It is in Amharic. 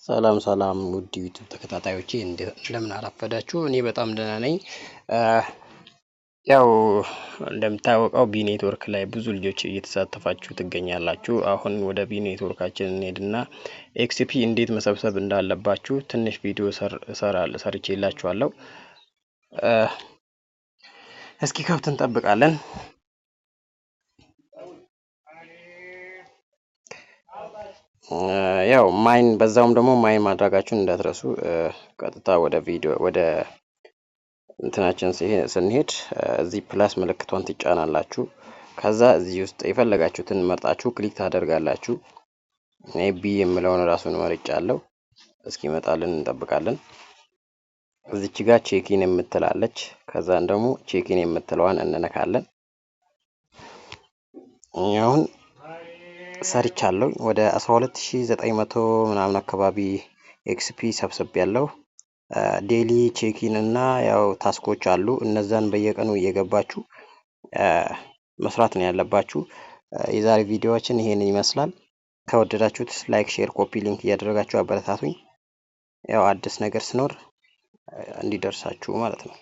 ሰላም ሰላም ውድ ዩቲዩብ ተከታታዮቼ፣ እንደምን አረፈዳችሁ? እኔ በጣም ደህና ነኝ። ያው እንደሚታወቀው Bee Network ላይ ብዙ ልጆች እየተሳተፋችሁ ትገኛላችሁ። አሁን ወደ Bee Network ኣችን እንሄድና XP እንዴት መሰብሰብ እንዳለባችሁ ትንሽ ቪዲዮ ሰርቼላችኋለሁ። እስኪ ከብት እንጠብቃለን። ያው mine በዛውም ደግሞ mine ማድረጋችሁን እንዳትረሱ። ቀጥታ ወደ ቪዲዮ ወደ እንትናችን ስንሄድ እዚህ plus ምልክቷን ትጫናላችሁ። ከዛ እዚህ ውስጥ የፈለጋችሁትን መርጣችሁ click ታደርጋላችሁ። እኔ Bee የምለውን ራሱን መርጫለሁ። እስኪመጣልን እንጠብቃለን። እዚች ጋር check-in የምትላለች። ከዛን ደግሞ check-in የምትለዋን እንነካለን። አሁን ሰርቻለሁ፣ ወደ 12,900 ምናምን አካባቢ XP ሰብስቤያለሁ። Daily check-in እና ያው task ኦች አሉ። እነዛን በየቀኑ እየገባችሁ መስራት ነው ያለባችሁ። የዛሬ ቪዲዮዎችን ይሄንን ይመስላል። ከወደዳችሁት like፣ share፣ copy link እያደረጋችሁ አበረታቱኝ። ያው አዲስ ነገር ሲኖር እንዲደርሳችሁ ማለት ነው።